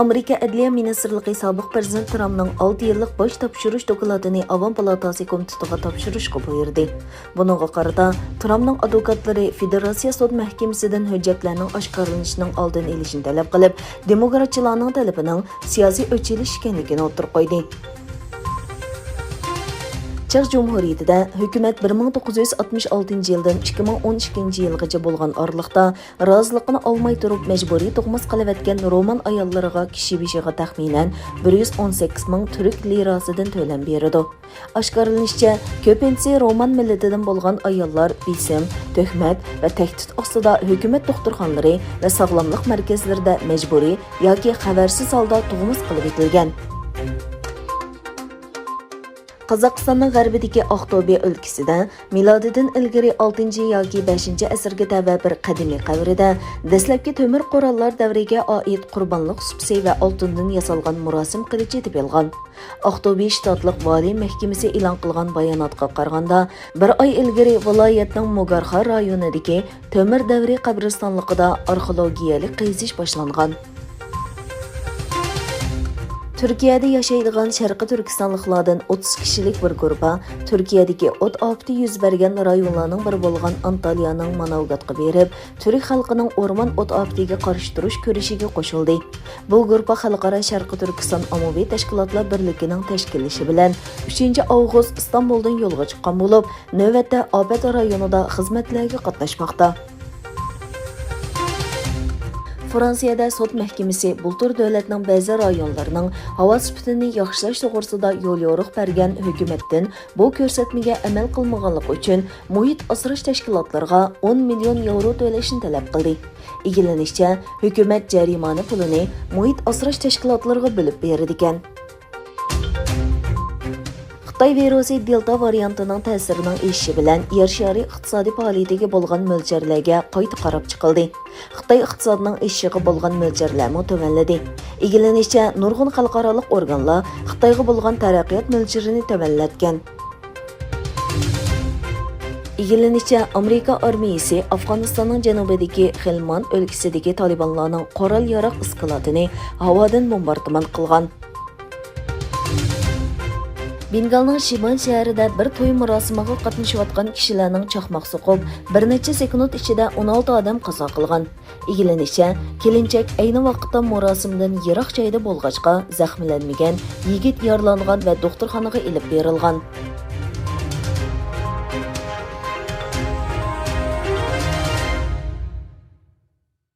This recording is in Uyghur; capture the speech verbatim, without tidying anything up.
ئامېرىكا ئەدلىيە مىنىستىرلىقى سابىق پىرېزىدېنت ترامپنىڭ ئالتە يىللىق باج تاپشۇرۇش دوكلاتىنى ئاۋام پالاتاسى كومىتېتىغا تاپشۇرۇشقا بۇيرۇدى. بۇنىڭغا قارىتا، ترامپنىڭ ئادۋوكاتلىرى فېدېراتسىيە سوت مەھكىمىسىدىن ھۆججەتلەرنىڭ ئاشكارىلىنىشىنىڭ ئالدىنى ئېلىشنى تەلەپ قىلىپ، دېموكراتچىلارنىڭ تەلىپىنىڭ سىياسىي ئۆچ ئېلىش ئىكەنلىكىنى ئوتتۇرىغا قويدى. چېخ جۇمھۇرىيىتىدە ھۆكۈمەت بىر مىڭ توققۇز يۈز ئاتمىش ئالتىنچى يىلدىن ئىككى مىڭ ئون ئىككىنچى يىلغىچە بولغان ئارىلىقتا رازىلىقىنى ئالماي تۇرۇپ مەجبۇرىي تۇغماس قىلىۋەتكەن رومان ئاياللىرىغا كىشى بېشىغا تەخمىنەن بىر يۈز ئون سەككىز مىڭ تۈرك لىراسىدىن تۆلەم بېرىدۇ. ئاشكارىلىنىشىچە، كۆپىنچىسى رومان مىللىتىدىن بولغان ئاياللار بېسىم، تۆھمەت ۋە تەھدىت ئاستىدا ھۆكۈمەت دوختۇرخانىلىرى ۋە ساغلاملىق مەركەزلىرىدە مەجبۇرىي ياكى خەۋەرسىز ھالدا تۇغماس قىلىۋېتىلگەن. قازاقىستاننىڭ غەربىدىكى ئاقتوبى ئۆلكىسىدە مىلادىدىن ئىلگىرى ئالتىنچى ياكى بەشىنچى ئەسىرگە تەۋە بىر قەدىمىي قەبرىدە دەسلەپكى تۆمۈر قوراللار دەۋرىگە ئائىت قۇربانلىق سۇپىسى ۋە ئالتۇندىن ياسالغان مۇراسىم قىلىچى تېپىلغان. ئاقتوبى شتاتلىق ۋالىي مەھكىمىسى ئېلان قىلغان باياناتقا قارىغاندا، بىر ئاي ئىلگىرى ۋىلايەتنىڭ مۇگارخا رايونىدىكى تۆمۈر دەۋرى قەبرىستانلىقىدا ئارخېئولوگىيەلىك قېزىش باشلانغان. تۈركىيەدە ياشايدىغان شەرقىي تۈركىستانلىقلاردىن ئوتتۇز كىشىلىك بىر گۇرۇپپا تۈركىيەدىكى ئوت ئاپىتى يۈز بەرگەن رايونلارنىڭ بىرى بولغان ئانتاليانىڭ ماناۋگاتقا بېرىپ، تۈرك خەلقىنىڭ ئورمان ئوت ئاپىتىگە قارشى تۇرۇش كۈرىشىگە قوشۇلدى. بۇ گۇرۇپپا خەلقئارا شەرقىي تۈركىستان ئاممىۋى تەشكىلاتلار بىرلىكىنىڭ تەشكىللىشى بىلەن ئۈچىنچى ئاۋغۇست ئىستانبۇلدىن يولغا چىققان بولۇپ، نۆۋەتتە ئاپەت رايونىدا خىزمەتلەرگە قاتناشماقتا. فرانسىيەدە سوت مەھكىمىسى بۇلتۇر دۆلەتنىڭ بەزى رايونلىرىنىڭ ھاۋا سۈپىتىنى ياخشىلاش توغرىسىدا يوليورۇق بەرگەن ھۆكۈمەتتىن بۇ كۆرسەتمىگە ئەمەل قىلمىغانلىقى ئۈچۈن مۇھىت ئاسراش تەشكىلاتلىرىغا ئون مىليون ياۋرو تۆلەشنى تەلەپ قىلدى. ئىگىلىنىشىچە، ھۆكۈمەت جەرىمانە پۇلىنى مۇھىت ئاسراش تەشكىلاتلىرىغا بۆلۈپ بېرىدىكەن. خىتاي ۋىرۇسى دېلتا ۋارىيانتىنىڭ تەسىرىنىڭ ئېشىشى بىلەن يەر شارى ئىقتىسادىي پائالىيىتىگە بولغان مۆلچەرلەرگە قايتا قاراپ چىقىلدى. خىتاي ئىقتىسادىنىڭ ئېشىشىغا بولغان مۆلچەرلەرمۇ تۆۋەنلىدى. ئىگىلىنىشىچە، نۇرغۇن خەلقئارالىق ئورگانلار خىتايغا بولغان تەرەققىيات مۆلچىرىنى تۆۋەنلەتكەن. ئىگىلىنىشىچە، ئامېرىكا ئارمىيىسى ئافغانىستاننىڭ جەنۇبىدىكى خىلمان ئۆلكىسىدىكى تالىبانلارنىڭ قورال-ياراغ ئىسكىلاتىنى ھاۋادىن بومباردىمان قىلغان. بېنگالنىڭ شىمان شەھىرىدە بىر توي مۇراسىمىغا قاتنىشىۋاتقان كىشىلەرنىڭ چاقماق سوقۇپ، بىر نەچچە سېكۇنت ئىچىدە ئون ئالتە ئادەم قازا قىلغان. ئىگىلىنىشىچە، كېلىنچەك ئەينى ۋاقىتتا مۇراسىمدىن يىراق جايدا بولغاچقا، زەخىملەنمىگەن، يىگىت يارىلانغان ۋە دوختۇرخانىغا ئېلىپ بېرىلغان.